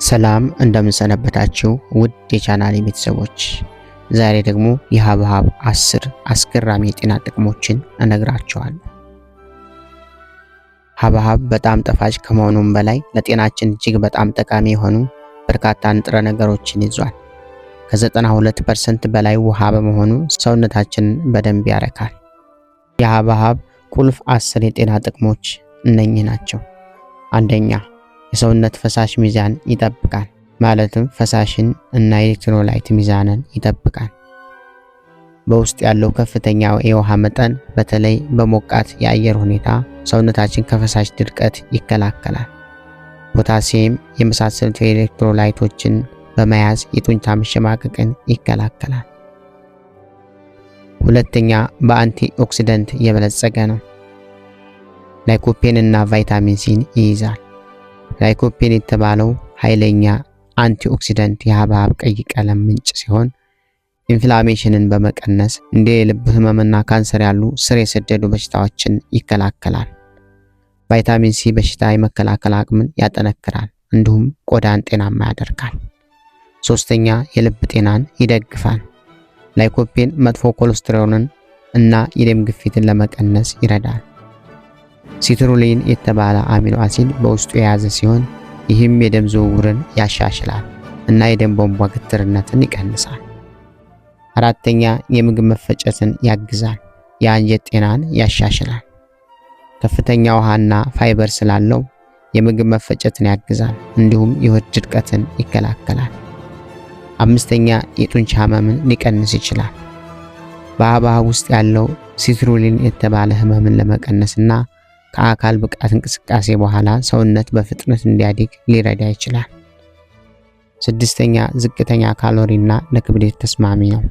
ሰላም፣ እንደምን ሰነበታችሁ ውድ የቻናሌ ቤተሰቦች፣ ዛሬ ደግሞ የሐብሐብ 10 አስገራሚ የጤና ጥቅሞችን እነግራችኋለሁ። ሐብሐብ በጣም ጣፋጭ ከመሆኑም በላይ ለጤናችን እጅግ በጣም ጠቃሚ የሆኑ በርካታ ንጥረ ነገሮችን ይዟል። ከ92% በላይ ውሃ በመሆኑ ሰውነታችንን በደንብ ያረካል። የሐብሐብ ቁልፍ 10 የጤና ጥቅሞች እነኚህ ናቸው። አንደኛ፣ የሰውነት ፈሳሽ ሚዛን ይጠብቃል። ማለትም ፈሳሽን እና electrolyte ሚዛንን ይጠብቃል። በውስጥ ያለው ከፍተኛ የውሃ መጠን በተለይ በሞቃት የአየር ሁኔታ ሰውነታችን ከፈሳሽ ድርቀት ይከላከላል። ፖታሲየም የመሳሰሉት electrolyte ኦችን በመያዝ የጡንቻ መሸማቀቅን ይከላከላል። ሁለተኛ፣ በ antioxidant የበለጸገ ነው። Lycopene እና ቫይታሚን ሲን ይይዛል። Lycopene የተባለው ኃይለኛ antioxidant የሐብሐብ ቀይ ቀለም ምንጭ ሲሆን inflammation ን በመቀነስ እንደ የልብ ህመምና ካንሰር ያሉ ስር የሰደዱ በሽታዎችን ይከላከላል። ቫይታሚን ሲ በሽታ የመከላከል አቅምን ያጠነክራል፣ እንዲሁም ቆዳን ጤናማ ያደርጋል። ሶስተኛ፣ የልብ ጤናን ይደግፋል። Lycopene መጥፎ ኮሌስትሮልን እና የደም ግፊትን ለመቀነስ ይረዳል። Citrulline የተባለ amino acid በውስጡ የያዘ ሲሆን ይህም የደም ዝውውርን ያሻሽላል እና የደም ቧንቧ ግትርነትን ይቀንሳል። አራተኛ፣ የምግብ መፈጨትን ያግዛል፣ የአንጀት ጤናን ያሻሽላል። ከፍተኛ ውሃና ፋይበር ስላለው የምግብ መፈጨትን ያግዛል፣ እንዲሁም የሆድ ድርቀትን ይከላከላል። አምስተኛ፣ የጡንቻ ህመምን ሊቀንስ ይችላል። በሐብሐብ ውስጥ ያለው citrulline የተባለ ህመምን ለመቀነስና ከአካል ብቃት እንቅስቃሴ በኋላ ሰውነት በፍጥነት እንዲያድግ ሊረዳ ይችላል። ስድስተኛ፣ ዝቅተኛ ካሎሪና ለክብደት ተስማሚ ነው።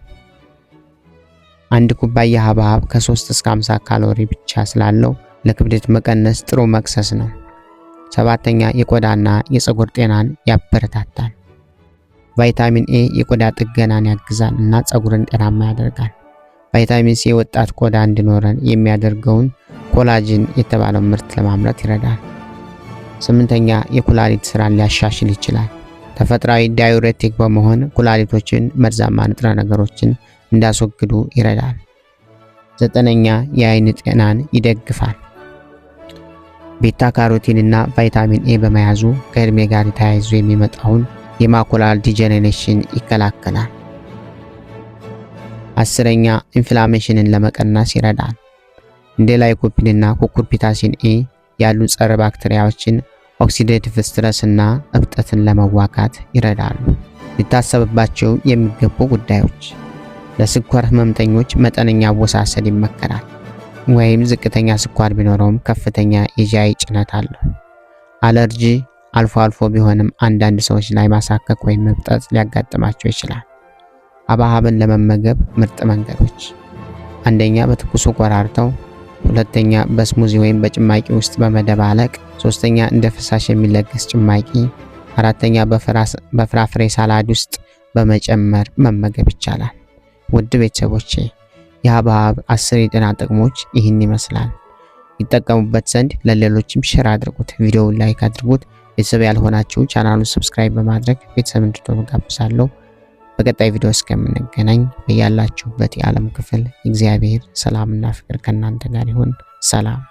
አንድ ኩባያ ሐብሐብ ከ3 እስከ 50 ካሎሪ ብቻ ስላለው ለክብደት መቀነስ ጥሩ መክሰስ ነው። ሰባተኛ፣ የቆዳና የፀጉር ጤናን ያበረታታል። ቫይታሚን ኤ የቆዳ ጥገናን ያግዛል እና ፀጉርን ጤናማ ያደርጋል። ቫይታሚን ሲ የወጣት ቆዳ እንዲኖረን የሚያደርገውን collagen የተባለው ምርት ለማምረት ይረዳል። ስምንተኛ፣ የኩላሊት ስራን ሊያሻሽል ይችላል። ተፈጥሯዊ diuretic በመሆን ኩላሊቶችን መርዛማ ንጥረ ነገሮችን እንዲያስወግዱ ይረዳል። ዘጠነኛ፣ የአይን ጤናን ይደግፋል። Beta carotene እና ቫይታሚን ኤ በመያዙ ከእድሜ ጋር ተያይዞ የሚመጣውን የ macular degeneration ይከላከላል። 10ኛ፣ inflammation ን ለመቀነስ ይረዳል። እንደ lycopene እና cucurbitacin E ያሉ ጸረ ባክቴሪያዎችን oxidative stress እና እብጠትን ለመዋጋት ይረዳሉ። ሊታሰብባቸው የሚገቡ ጉዳዮች፦ ለስኳር ህመምተኞች መጠነኛ አወሳሰድ ይመከራል። ወይም ዝቅተኛ ስኳር ቢኖረውም ከፍተኛ የ GI ጭነት አለው። አለርጂ አልፎ አልፎ ቢሆንም አንዳንድ ሰዎች ላይ ማሳከክ ወይም መብጠጥ ሊያጋጥማቸው ይችላል። ሐብሐብን ለመመገብ ምርጥ መንገዶች፦ አንደኛ፣ በትኩሱ ቆራርጠው፣ ሁለተኛ፣ በ smoothie ወይም በጭማቂ ውስጥ በመደባለቅ፣ ሶስተኛ፣ እንደ ፈሳሽ የሚለገስ ጭማቂ፣ አራተኛ፣ በፍራፍሬ salad ውስጥ በመጨመር መመገብ ይቻላል። ውድ ቤተሰቦቼ፣ የሐብሐብ 10 የጤና ጥቅሞች ይህን ይመስላል። ይጠቀሙበት ዘንድ ለሌሎችም share አድርጉት፣ ቪዲዮውን like አድርጉት። ቤተሰብ ያልሆናችሁ ቻናሉን subscribe በማድረግ ቤተሰብ እንድትሆኑ ጋብዛለሁ። በቀጣይ ቪዲዮ እስከምንገናኝ በያላችሁበት የዓለም ክፍል እግዚአብሔር ሰላምና ፍቅር ከእናንተ ጋር ይሁን። ሰላም።